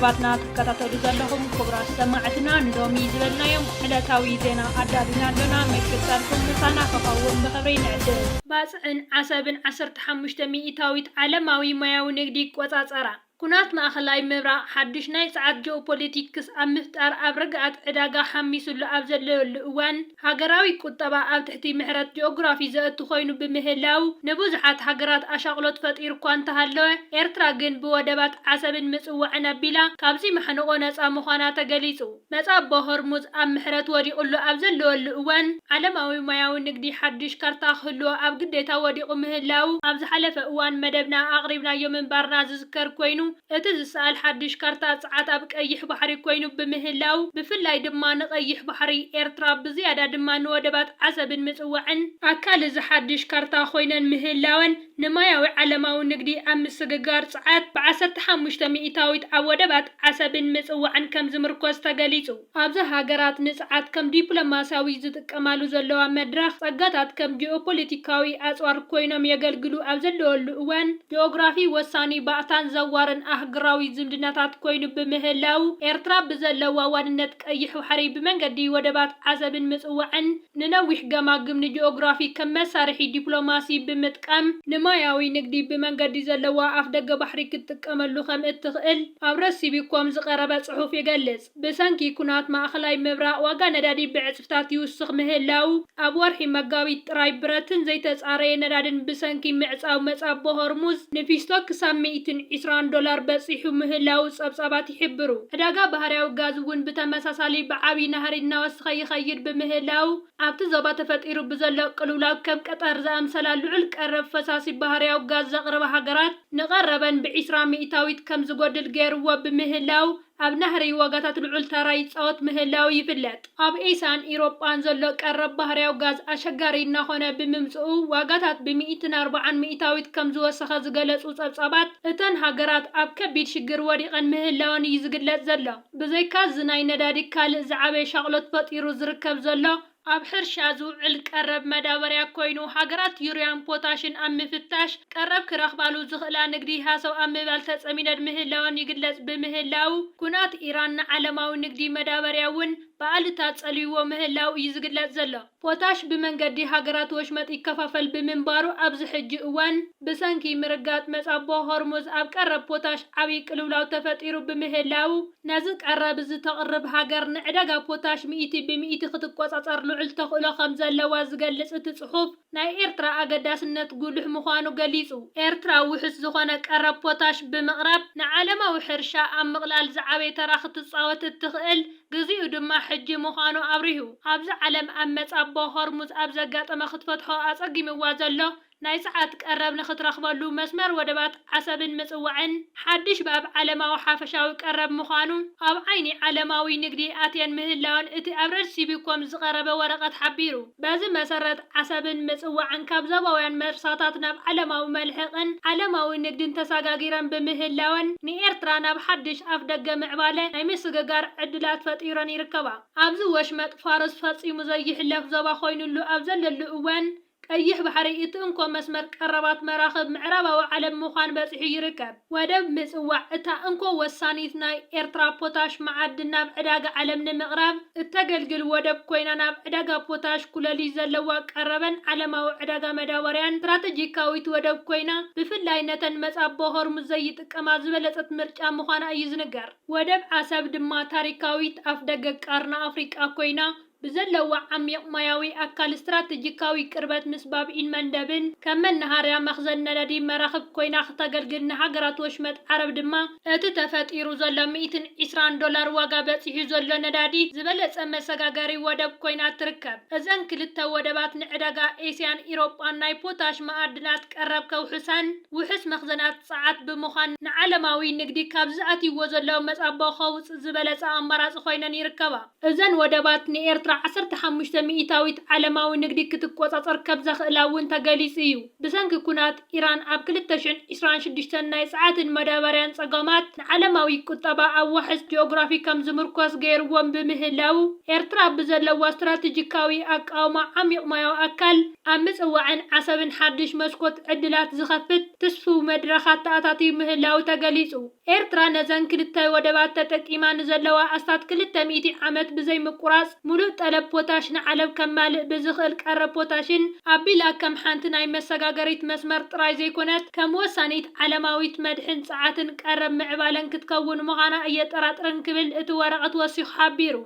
ባትና ትከታተሉ ዘለኹም ክቡራት ሰማዕትና፣ ንሎሚ ዝበልናዮም ዕለታዊ ዜና ኣዳሊና ኣለና። ምክትታልኩም ምሳና ክኸውን ብኽብሪ ንዕድም። ባጽዕን ዓሰብን ዓሰርተ ሓሙሽተ ሚእታዊት ዓለማዊ ማያዊ ንግዲ ይቆጻጸራ። ኩናት ማእኸላይ ምብራቕ ሓድሽ ናይ ጸዓት ጂኦፖለቲክስ ኣብ ምፍጣር፣ ኣብ ርግኣት ዕዳጋ ሓሚሱሉ ኣብ ዘለሉ እዋን፣ ሃገራዊ ቁጠባ ኣብ ትሕቲ ምሕረት ጂኦግራፊ ዘእቱ ኮይኑ ብምህላው፣ ንብዙሓት ሃገራት ኣሻቕሎት ፈጢሩ እኳ እንተሃለወ፣ ኤርትራ ግን ብወደባት ዓሰብን ምጽዋዕን ኣቢላ ካብዚ ማሕንቖ ነጻ ምዃና ተገሊጹ። መጻቦ ሆርሙዝ ኣብ ምሕረት ወዲቑሉ ኣብ ዘለወሉ እዋን፣ ዓለማዊ ማያዊ ንግዲ ሓድሽ ካርታ ክህልዎ ኣብ ግዴታ ወዲቑ ምህላው፣ ኣብ ዝሓለፈ እዋን መደብና ኣቕሪብናዮ ምንባርና ዝዝከር ኮይኑ፣ እቲ ዝሰኣል ሓድሽ ካርታ ጸዓት ኣብ ቀይሕ ባሕሪ ኮይኑ ብምህላው፣ ብፍላይ ድማ ንቀይሕ ባሕሪ ኤርትራ ብዝያዳ ድማ ንወደባት ዓሰብን ምጽዋዕን ኣካል እዚ ሓድሽ ካርታ ኮይነን ምህላወን፣ ንማያዊ ዓለማዊ ንግዲ ኣብ ምስግጋር ጸዓት ብዓሰርተ ሓሙሽተ ሚእታዊት ኣብ ወደባት ዓሰብን ምጽዋዕን ከም ዝምርኮስ ተገሊጹ። ኣብዚ ሃገራት ንጸዓት ከም ዲፕሎማሲያዊ ዝጥቀማሉ ዘለዋ መድረኽ፣ ጸጋታት ከም ጂኦፖለቲካዊ ኣጽዋር ኮይኖም የገልግሉ ኣብ ዘለወሉ እዋን፣ ጂኦግራፊ ወሳኒ ባእታን ዘዋርን ኣህጉራዊ ዝምድናታት ኮይኑ ብምህላው፣ ኤርትራ ብዘለዋ ዋንነት ቀይሕ ባሕሪ ብመንገዲ ወደባት ዓሰብን ምጽዋዕን ንነዊሕ ገማግም ንጂኦግራፊ ከም መሳርሒ ዲፕሎማሲ ብምጥቃም ንማያዊ ንግዲ ብመንገዲ ዘለዋ ኣፍደገ ባሕሪ ክትጥቀመሉ ከም እትኽእል ኣብ ረሲቢኮም ዝቐረበ ጽሑፍ ይገልጽ። ብሰንኪ ኩናት ማእኸላይ ምብራቕ ዋጋ ነዳዲ ብዕጽፍታት ይውስኽ ምህላው፣ ኣብ ወርሒ መጋቢት ጥራይ ብረትን ዘይተጻረየ ነዳድን ብሰንኪ ምዕጻው መጻቦ ሆርሙዝ ንፊስቶ ክሳብ ሚእትን ዕስራን ዶላር በጺሑ ምህላው ጸብጻባት ይሕብሩ። ዕዳጋ ባህርያዊ ጋዝ እውን ብተመሳሳሊ ብዓቢ ናህሪ እናወሰኸ ይኸይድ ብምህላው፣ ኣብቲ ዞባ ተፈጢሩ ብዘሎ ቅልውላው ከም ቀጠር ዝኣምሰላ ልዑል ቀረብ ፈሳሲ ባህርያዊ ጋዝ ዘቕርባ ሃገራት ንቐረበን ብዒስራ ሚእታዊት ከም ዝጎድል ገይርዎ ብምህላው፣ ኣብ ናህሪ ዋጋታት ልዑል ተራ ይጻወት ምህላው ይፍለጥ። ኣብ ኤስያን ኢሮጳን ዘሎ ቀረብ ባህርያዊ ጋዝ ኣሸጋሪ እናኾነ ብምምጽኡ፣ ዋጋታት ብሚእትን ኣርባዓን ሚእታዊት ከም ዝወሰኸ ዝገለጹ ጸብጻባት፣ እተን ሃገራት ኣብ ከቢድ ሽግር ወዲቐን ምህላወን እዩ ዝግለጽ ዘሎ። ብዘይካ እዚ ናይ ነዳዲ ካልእ ዝዓበየ ሻቕሎት ፈጢሩ ዝርከብ ዘሎ፣ ኣብ ሕርሻ ዝውዕል ቀረብ መዳበርያ ኮይኑ፣ ሃገራት ዩርያን ፖታሽን ኣብ ምፍታሽ ቀረብ ክረኽባሉ ዝኽእላ ንግዲ ሃሰው ኣብ ምባል ተጸሚደን ምህላወን ይግለጽ ብምህላው፣ ኩናት ኢራን ንዓለማዊ ንግዲ መዳበርያ እውን ብኣሉታ ጸልይዎ ምህላው እዩ ዝግለጽ ዘሎ። ፖታሽ ብመንገዲ ሃገራት ወሽመጥ ይከፋፈል ብምንባሩ፣ ኣብዚ ሕጂ እዋን ብሰንኪ ምርጋጥ መጻቦ ሆርሙዝ ኣብ ቀረብ ፖታሽ ዓቢ ቅልውላው ተፈጢሩ ብምህላው፣ ነዚ ቀረብ እዚ ተቕርብ ሃገር ንዕዳጋ ፖታሽ ሚእቲ ብሚእቲ ክትቆጻጸር ልዑል ተኽእሎ ከም ዘለዋ ዝገልጽ እቲ ጽሑፍ፣ ናይ ኤርትራ ኣገዳስነት ጉሉሕ ምዃኑ ገሊጹ። ኤርትራ ውሑስ ዝኾነ ቀረብ ፖታሽ ብምቕራብ ንዓለማዊ ሕርሻ ኣብ ምቕላል ዝዓበየ ተራ ክትጻወት እትኽእል ግዚኡ ድማ ሕጂ ምዃኑ ኣብሪሁ። ኣብዚ ዓለም ኣብ መጻቦ ሆርሙዝ ኣብ ዘጋጠመ ክትፈትሖ ኣጸጊምዋ ዘሎ ናይ ጸዓት ቀረብ ንኽትረኽበሉ መስመር ወደባት ዓሰብን ምጽዋዕን፣ ሓድሽ ባብ ዓለማዊ ሓፈሻዊ ቀረብ ምዃኑ፣ ኣብ ዓይኒ ዓለማዊ ንግዲ ኣትየን ምህላወን እቲ ኣብ ረድሲቢኮም ዝቐረበ ወረቐት ሓቢሩ። በዚ መሰረት፣ ዓሰብን ምጽዋዕን ካብ ዞባውያን መርሳታት ናብ ዓለማዊ መልሕቕን ዓለማዊ ንግድን ተሰጋጊረን ብምህላወን፣ ንኤርትራ ናብ ሓድሽ ኣፍደገ ምዕባለ ናይ ምስግጋር ዕድላት ፈጢረን ይርከባ። ኣብዚ ወሽመጥ ፋርስ ፈጺሙ ዘይሕለፍ ዞባ ኮይኑሉ ኣብ ዘለሉ እዋን፣ ቀይሕ ባሕሪ እቲ እንኮ መስመር ቀረባት መራኽብ ምዕራባዊ ዓለም ምዃን በጺሑ ይርከብ። ወደብ ምጽዋዕ እታ እንኮ ወሳኒት ናይ ኤርትራ ፖታሽ መዓድን ናብ ዕዳጋ ዓለም ንምቕራብ እተገልግል ወደብ ኮይና፣ ናብ ዕዳጋ ፖታሽ ኩለሊ ዘለዋ ቀረበን ዓለማዊ ዕዳጋ መዳበርያን ስትራተጂካዊት ወደብ ኮይና፣ ብፍላይ ነተን መጻቦ ሆርሙዝ ዘይጥቀማ ዝበለጸት ምርጫ ምዃና እዩ ዝንገር። ወደብ ዓሰብ ድማ ታሪካዊት ኣፍደገ ቀርኒ ኣፍሪቃ ኮይና፣ ብዘለዋ ዓሚቕ ማያዊ ኣካል ስትራተጂካዊ ቅርበት ምስ ባብ ኢል መንደብን ከም መናሃርያ መኽዘን ነዳዲ መራኽብ ኮይና ክተገልግል፣ ንሃገራት ወሽመጥ ዓረብ ድማ እቲ ተፈጢሩ ዘሎ ሚእትን ዕስራን ዶላር ዋጋ በጺሑ ዘሎ ነዳዲ ዝበለጸ መሰጋገሪ ወደብ ኮይና ትርከብ። እዘን ክልተ ወደባት ንዕዳጋ ኤስያን ኢሮጳን ናይ ፖታሽ መኣድናት ቀረብ ከውሕሳን ውሑስ መኽዘናት ጸዓት ብምዃን ንዓለማዊ ንግዲ ካብ ዝኣትይዎ ዘለዉ መጻቦ ከውጽእ ዝበለጸ ኣማራጺ ኮይነን ይርከባ። እዘን ወደባት ንኤርትራ ዓሰርተ ሓሙሽተ ሚእታዊት ዓለማዊ ንግዲ ክትቆጻጸር ከም ዘኽእላ እውን ተገሊጹ እዩ። ብሰንኪ ኩናት ኢራን ኣብ ክልተ ሽሕን ዕስራን ሽዱሽተን ናይ ጸዓትን መዳበርያን ጸገማት ንዓለማዊ ቁጠባ ኣብ ዋሕስ ጂኦግራፊ ከም ዝምርኮስ ገይርዎም ብምህላው፣ ኤርትራ ብዘለዋ ስትራቴጂካዊ ኣቃውማ ዓሚቕ ማያዊ ኣካል ኣብ ምጽዋዕን ዓሰብን ሓድሽ መስኮት ዕድላት ዝኸፍት ትስፉው መድረኻት ተኣታትዩ ምህላው ተገሊጹ። ኤርትራ ነዘን ክልተ ወደባት ተጠቂማ ንዘለዋ ኣስታት ክልተ ሚእቲ ዓመት ብዘይምቁራጽ ሙሉእ ጠለብ ፖታሽ ንዓለም ከማልእ ብዝኽእል ቀረብ ፖታሽን ኣቢላ ከም ሓንቲ ናይ መሰጋገሪት መስመር ጥራይ ዘይኮነት ከም ወሳኒት ዓለማዊት መድሕን ጸዓትን ቀረብ ምዕባለን ክትከውን ምዃና እየጠራጥርን ክብል እቲ ወረቐት ወሲኹ ሓቢሩ።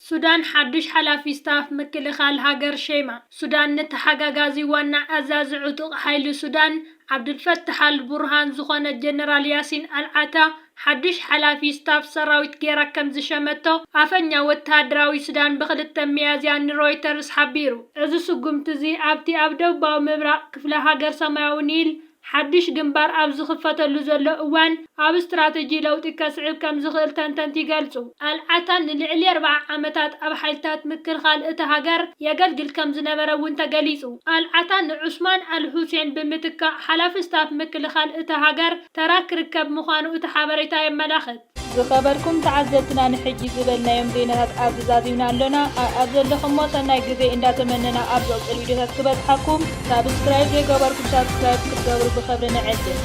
ሱዳን ሓድሽ ሓላፊ ስታፍ ምክልኻል ሃገር ሸይማ። ሱዳን ንተሓጋጋዚ ዋና ኣዛዚ ዕጡቕ ሓይሊ ሱዳን ዓብዱልፈታሕ ኣል ቡርሃን ዝኾነ ጀነራል ያሲን ኣልዓታ ሓድሽ ሓላፊ ስታፍ ሰራዊት ገይራ ከም ዝሸመቶ ኣፈኛ ወተሃደራዊ ሱዳን ብክልተ ሚያዝያ ንሮይተርስ ሓቢሩ። እዚ ስጉምቲ እዚ ኣብቲ ኣብ ደቡባዊ ምብራቕ ክፍለ ሃገር ሰማያዊ ኒል ሓድሽ ግንባር ኣብ ዝኽፈተሉ ዘሎ እዋን ኣብ ስትራተጂ ለውጢ ከስዕብ ከም ዝኽእል ተንተንቲ ይገልጹ። ኣልዓታ ንልዕሊ ኣርብዓ ዓመታት ኣብ ሓይልታት ምክልኻል እታ ሃገር የገልግል ከም ዝነበረ እውን ተገሊጹ። ኣልዓታ ንዑስማን ኣል ሁሴን ብምትካእ ሓላፊ ስታፍ ምክልኻል እታ ሃገር ተራ ክርከብ ምዃኑ እቲ ሓበሬታ የመላኽት። ዝኸበርኩም ተዓዘብትና ንሕጂ ዝበልናዮም ዜናታት ኣብዚ ዛዚምና ኣሎና። ኣኣብ ዘለኹሞ ሰናይ ግዜ እንዳተመነና ኣብ ዝቕጽል ቪድዮታት ክበጽሓኩም ሳብስክራይብ ዘይገበርኩም ሳብስክራይብ ክትገብሩ ብኽብሪ ንዕድም።